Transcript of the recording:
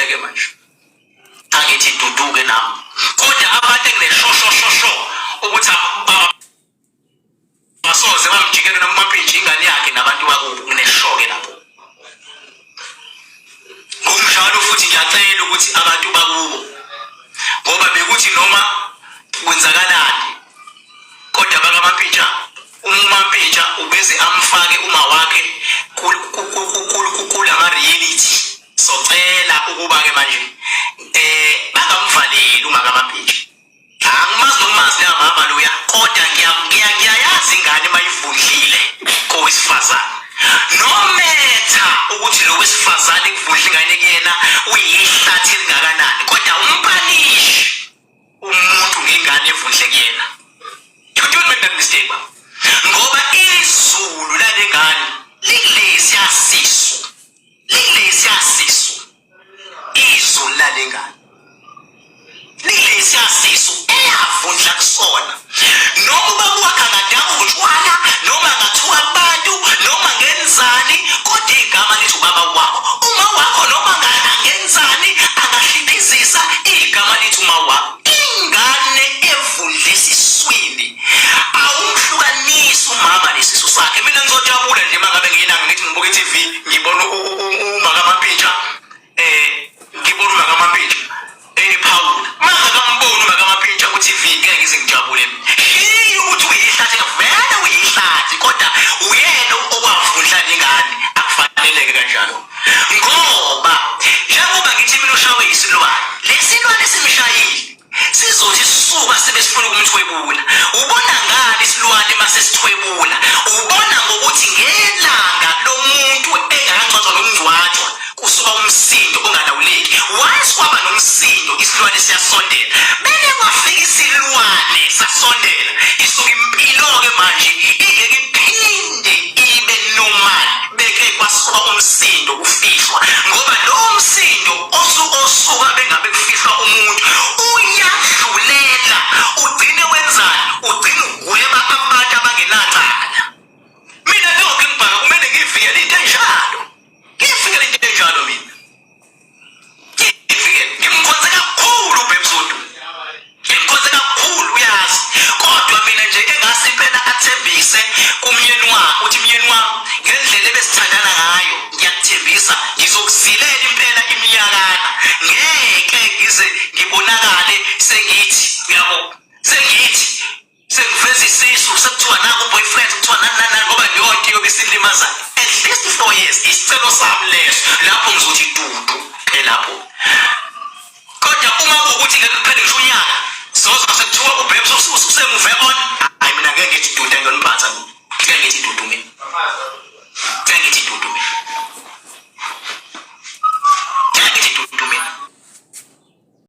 Ngeke manje angithi duduke nami, kodwa abantu engineshoshosho ukuthi abasoze bamjikele noma bampintshe ingane yakhe nabantu bakubo, ngineshoke lapho. Ngokunjalo futhi ngiyacela ukuthi abantu bakubo, ngoba bekuthi noma kwenzakalani kodwa bakamampintsha, umampintsha ubeze amfake uma wakhe kulama-reality. Socela ukuba-ke manje bangamvaleli uma kamampintsha. Angimazi nokumazi leya mama loya, kodwa ngiyayazi ingane mayivundlile kowesifazane, nometha ukuthi lo wesifazane kuvundla ingane kuyena uyihlathi elingakanani, kodwa umpanishi umuntu ngengane evundle kuyena. You don't make that mistake, baba, ngoba izulu lalengane likulesiya sisu, likulesiya sisu. Izulu lalengane lilesiya sisu eyavundla kusona, noma ubaba wakhe angadaka utshwala, noma angathuka abantu, noma ngenzani, kodwa igama lithi ubaba wakho. Uma wakho noma angenzani, angahliphizisa, igama lithi uma wakho. Ingane evundla esiswini awumhlukanisi umama nesisu sakhe. Mina ngizojabula nje uma ngabe ngiyilanga ngithi ngibuka i-TV, ngibona uma kamampintsha, ngibona uma kamampintsha ephawula. Uma ngakamboni uma kamampintsha ku-TV, ngeke ngize ngijabule. Shiya ukuthi uyihlathi, vele uyihlathi, kodwa uyena owavundla nengane, akufaneleke kanjalo. Ngoba njengoba ngithi mina ushawe isilwane, lesilwane simshayile sizothi sisuka sibe sifuna ukumthwebula. Ubona ngani isilwane mase sithwebula? Ubona ngokuthi ngelanga lomuntu engakangcwatshwa nokungcwatshwa kusuka umsindo ongalawuleki. Once kwaba nomsindo, isilwane siyasondela. Beke kwafika isilwane sasondela, isuka impilo-ke manje ingeke iphinde ibe normal. Beke kwasuka umsindo kufihlwa, ngoba lowo msindo osuka bengabe kufihlwa umuntu uyadlulela, ugcine wenzani? Ugcine ugweba abantu abangenacala. Mina lokho ngibhaka kumele ngivikele into enjalo, ngivikele into enjalo mina, ngivikele. Ngimkhonze kakhulu uBhebzudu, ngimkhonze kakhulu, uyazi. Kodwa mina nje engase impela athembise kumyeni wakhe uthi, "Myeni wami, ngendlela ebesithandana ngayo, ngiyakuthembisa ngizokuzilela impela iminyakana, ngeke ngize ngibonakale sengithi, uyabo, sengithi sengiveza isisu, sekuthiwa naku boyfriend, kuthiwa nani nani nani," ngoba leyo nto iyobe isilimaza. At least 4 years, isicelo sami leso. Lapho ngizothi dudu ke lapho. Kodwa uma kuwukuthi ngeke kuphele ngisho unyaka, sozwa sekuthiwa ubhebs usemuve on, hayi, mina ngeke ngithi dudu, angiyoniphatha mina. Ngeke ngithi dudu mina, ngeke ngithi dudu mina.